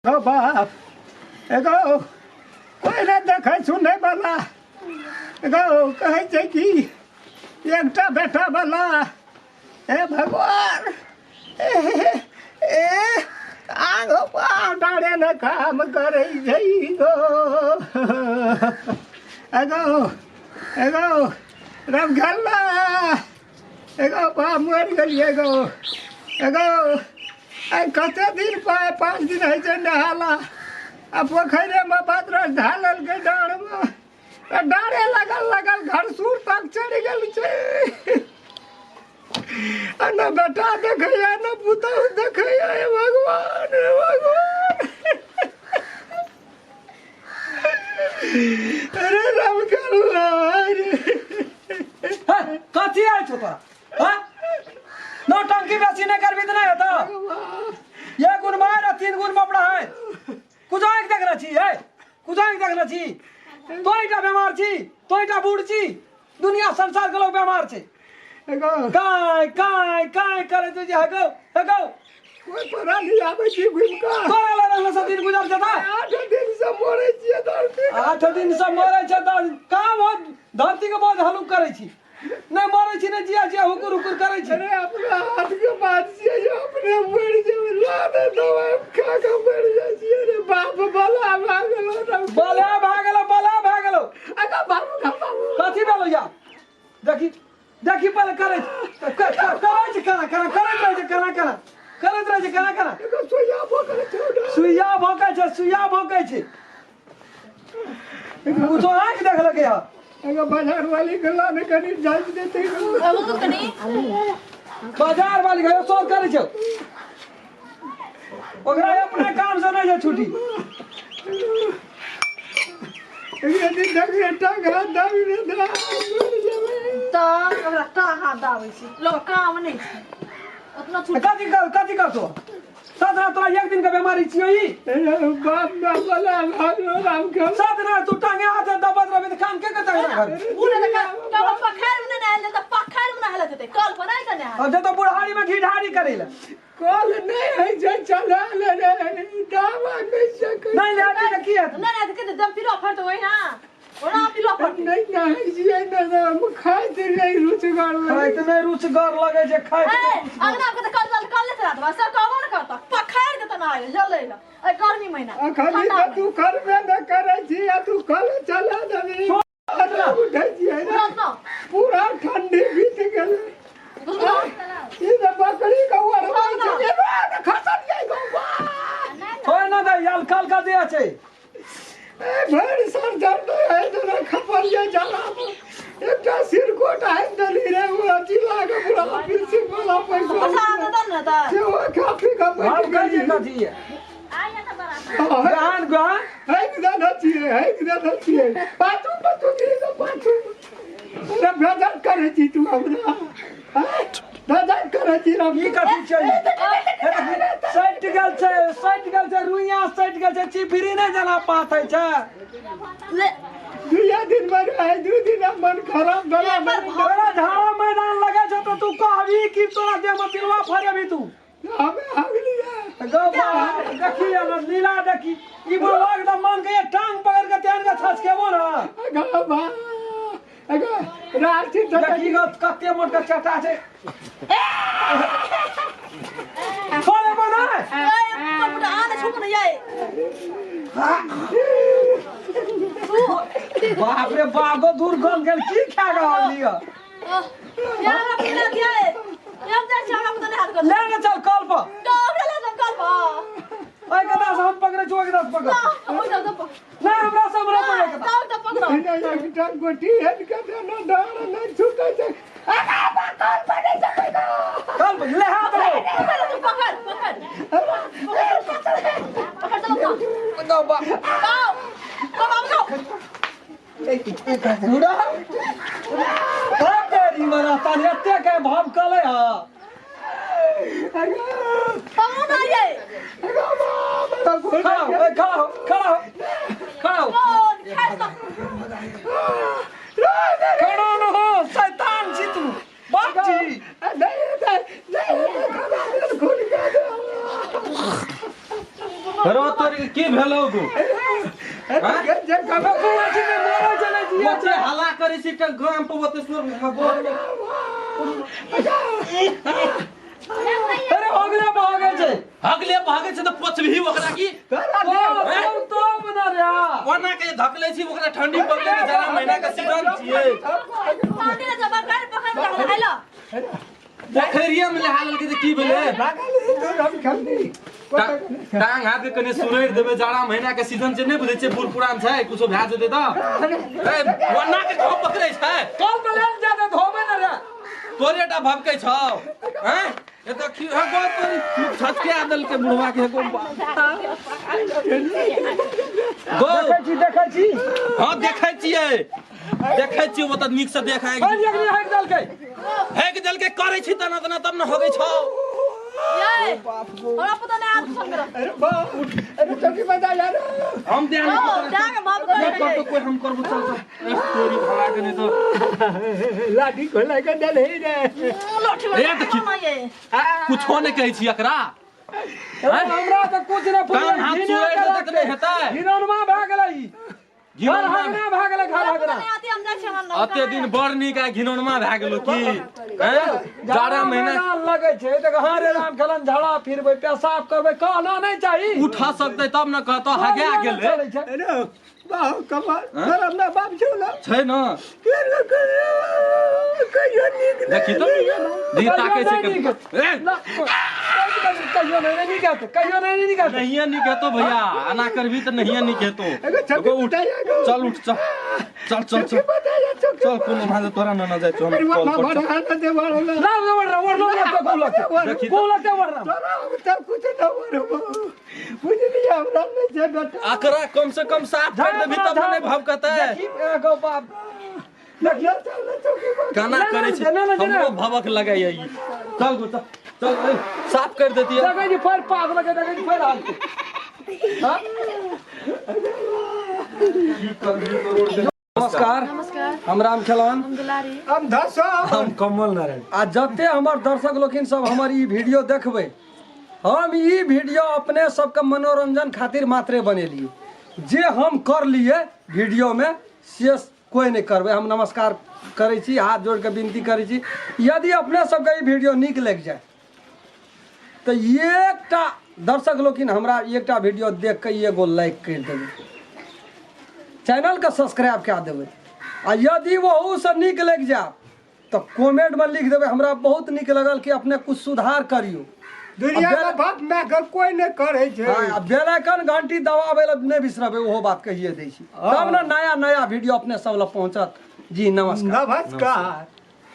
गो बाप एगो कोइ नहि देखै सुनै वाला एगो कहै छै कि एकटा बेटा वाला हे भगवान ए ए आगो डाँडे ने काम करै छै गो एगो एगो रमघल्ला एगो बाप मरि गेलियै गो एगो आइ कते दिन पर 5 दिन होइ छै नहाला आ पोखरिमे बदरस धए लेलकै डाँड़मे तऽ डाँड़े लगल लगल घरसूर तक चढ़ि गेल छै आ ने बेटा देखैया ने पुतहु देखैया हे भगवान हे भगवान अरे राम रे। कथी आयल छौ तोरा? हाँ? नौटंकी बेसी नहि करबी तऽ नहि हेतौ। एक गुण मार आ 3 गुण बपड़ा है। कुछ आँखि देखने छी है, कुछ आँखि देखने छी। तोहिटा बेमार छी, तोहिटा बूढ़ छी, दुनिया संसार के लोग बेमार छै। काय काय काय करे तुझे? हगो हगो। कोई पड़ा नहीं आबै छी घुमि कऽ। तोरा लग रहला से दिन गुजर जेता। 8 दिन से मरै छियै धरती। 8 दिन से मरै छै तऽ काम हो धरती के बोझ हलुक करै छी। नहि मरै छी नहि जिया जिया हुकुर हुकुर करै छी। अरे अपना हाथ के बात छियै जे अपने मरि जेबै ला दे दवाइ खा कऽ मरि जाइ छियै रे बाप बला भए गेलो रे। बला भए गेलो, बला भए गेलो। अगा बाबू गा बाबू। कथी भेलो या? देखी देखी पहिले करै करै छै केना केना करैत रहै छै केना केना करैत रहै छै केना केना। एगो सुइया भोकै छै। सुइया भोकै छै, सुइया भोकै छै। कुछो आँखि देखलकै हँ? एगो बाजार वाली के ला ने कनी जांच देते। कनी बाजार वाली के शोर करै छै, ओकरा अपना काम से नहि छै छुट्टी। एक दिन देख टांग हाथ दाबी रे दा मरि जेबै। तऽ ओकरा टांग हाथ दाबै छै लोक, काम नहि छै उतना छुट्टी। कथी कर कथी करतो सात रात? तोरा एक दिन के बीमारी छियो ई? बाप बाप बला भागलो राम के। सात रात तू टांगे हाथ दबत रहबे तऽ काम के करता घर? बूढ़े तऽ कल पखार में नहि आयल तऽ पखार में नहायल जेतै, कल पर नहि कने। अब जब तो बुढ़ारी में घी ढारी करे ला। कल नहि होइ छै चला ले रे दावा कैसे कर। नहीं ले आती तऽ की हेतै? नहि नहि तऽ जब पिलो फड़तै ओहिना ओना पिलो फड़तै। नहि नहाय छियै ने हम, खाइत नहि रुचगर। खाइत नहि रुचगर लगै छै खाइत। ए अंगना के तऽ कल कल कल नहि चला देबा सर, कहबो ने करता पखार के तऽ नहाय जलै ला ए गर्मी महीना। अखन तऽ तू करबे नहि करै छी आ तू कल चला देबी। उठै छियै ने पूरा ठंडी बीत गेलै। ई तऽ बकरी के ओढ़बै छै खसल जाइ गौ। थोड़े ना दे याल कल का दिया छै। ए भरि सर दर्द है तोरा खपरिया जला एकटा सिरकोट आनि देली रे ओ अथी लागे पूरा प्रिंसिपल वाला पैसा। पैसा दे ने तऽ से ओ खा पी कऽ हम बैठ कहिए गेली। कथी है गहन गहन हैक देने छियै, हैक देने छियै। पाछू पाछू गिरी तऽ पाछू रे बेजत करै छी तू हमरा आँय? बेजत करै छी रे। ई कथी छै? सटि गेल छै, सटि गेल छै रुइया, सटि गेल छै चिपरी नहि जेना पाथै छै। ले। दुइये दिन मर है 2 दिन मन खराब भेला। तोरा झाड़ा मैदान लगे छौ तऽ तू कहबी कि तोरा देह में पिलुआ फड़ेबी तू? हमे हगलियै। गौ देखी ने लीला देखी ई बुढ़वा एकदम मन के टांग पकड़ के तेन के छसकेबो ना। अगा बा अगा राति देखी गो कते मोट के चटा छै, छोड़े बना। ए कपड़ा आने छुप नहीं आए। बाप रे बाप गो दुर्गंध गेल की खा रहल लिअ? यार अपना दिया है हम जा चाहा हम तो नहीं हाथ कर। ले ने चल कल पर। तो ले चल कल पर। ओइ कदा से हम पकड़े छु, ओइ कदा से पकड़। ओइ तो नहीं हमरा से हमरा पकड़े कदा। तो पकड़ो। एकटा गोटी हेड के देना डार नहि छूटै छै। अगा बा कल बने सकै गो। कल पर ले हाथ दो। पकड़ पकड़ पकड़ पकड़ चलो। गौ बा आओ तो बाबू जाओ। बुढ़ा तेरी मरा तान एते के भाव कले हा। हम नहीं आए। अगा बा खड़ा हो, ए, खड़ा हो, खड़ा हो, खड़ा हो। कौन खाए तो? खड़ा न हो, शैतान छी तू बाप छी। नहीं नहीं नहीं। रो तोरी की भेलौ गो? ओते हल्ला करै छी त गाम पर ओते शोर गोर में। अरे अगले भागे छै। अगले भागे छै त पोछबही ओकरा की? तो बना रे। कोना के धकले छी ओकरा ठंडी पकड़े के जाड़ा महीना के सीजन छियै। ठंडी ले जब गाड़ी पकड़ के आइलो। पोखरिये में नहा लेलकै त की भेलै? टांग हाथ के कने सुरैर देबै, जाड़ा महीना के सीजन छै, नहि बुझै छियै बूढ़ पुरान छै, कुछो भए जेतै त। ए कोना के घाव पकड़ै छै? कल तो ले जाते धोबे न रे। तोरे टा भभकै छौ हैं? ए देखी हे गो तोरी छचके देलकै बुढ़वा के गो गो। देखै छी, देखै छी। हां देखै छियै, देखै छियै, ओ त नीक से देखै। हर एक ने हक देलकै, हेक देलकै। करै छी तना तना तब न होगै छौ। ये हमरा पता नहीं आप संग रह। अरे बाप, अरे चौकी बजा यार। हम ध्यान ओ जाके माफ कर। नहीं करतो कोई, हम करबो। चल चल, ए, तोरी भला के नहीं तो लाठी खोला के डल हे रे। लठी। ए, देखी। कुछो नहीं कहै छी एकरा। हमरा तऽ कुछ नहि। कान हाथ सुरैर देतै तऽ नहि हेतै? घिनौनमा भए गेलै ई। घर घिनौनमा हगना भए गेलै, घर हगना। आती हम जाइ छी हमरा। अते दिन बड़ नीक आ घिनौनमा भए गेलो की हैं? जाड़ा महीना लगै छै तऽ हँ रे राम खेलन, झाड़ा फिरबै, पेशाब करबै, कहना नहि चाही। उठा सकतै तब न कहतो हगा गेलै। चलै छै। अरे बाप कमर तोरा अपना बाप छौ ना? छै न। कहियो नीक नहि। देखी तो दी ताकै छै कहियो नहि नीक। ए ना, कहियो नहि नीक हेतै, कहियो नहि नीक हेतै। नहिये नीक हेतो भैया, एना करबी तऽ नहिये नीक हेतो। एगो चौकी एगो उठ। बताइए गो। चल उठ, चल चल चल चल। बताइए चौकी। चल कोनो भाजे तोरा न न जाइ छौ, हम अरे कॉल बाप पर चल। भरा न दे वाला। ना ओढ़ रहा, ओढ़ लो, को लगते देखी को लगते, ओढ़ रहा। तोरा तब कुछ न हो बुझलियै, हमरा नहि छै बेटा। एकरा कम से कम साफ कर देबी तब ने नहि भभकतै। देखी एगो बाप। देखियो, चल चौकी पर। काना ना, करै छै। ना, ना, ना। हमरो भभक लगैया ई। चल गो चल चल, ए, साफ कर देती। देखै छी फेर पास लगे, देखै छी फेर हाल। हाँ? नमस्कार। नमस्कार। हम राम खेलन। हम दुलारी। हम धसो। हम कमल नारायण। आ जते हमर दर्शक लोकिन सब हमर ई वीडियो देखबै, हम ई वीडियो अपने सबके मनोरंजन खातिर मात्रे बनेलिए। जे हम कर लिए वीडियो में से कोई नहीं करबै। हम नमस्कार करै छी, हाथ जोड़ के विनती करै छी, यदि अपने सबके ई वीडियो नीक लागि जाए तऽ एकटा दर्शक लोकिन हमरा एकटा वीडियो देख के एगो लाइक करि देबै, चैनलके सब्सक्राइब कए देबै, आ यदि ओहूसँ नीक लागि जाए तऽ कमेंटमे लिख देबै हमरा बहुत नीक लगल कि अपने कुछ सुधार करियौ। दुनिया में बाप माय के कोई नहीं करे छै। हाँ, आ बेल आइकन घंटी दबाबै लए नहि बिसरबै, ओहो बात कहिए दै छी, तब ने नया नया वीडियो अपने सब लग पहुँचत। जी नमस्कार। नमस्कार।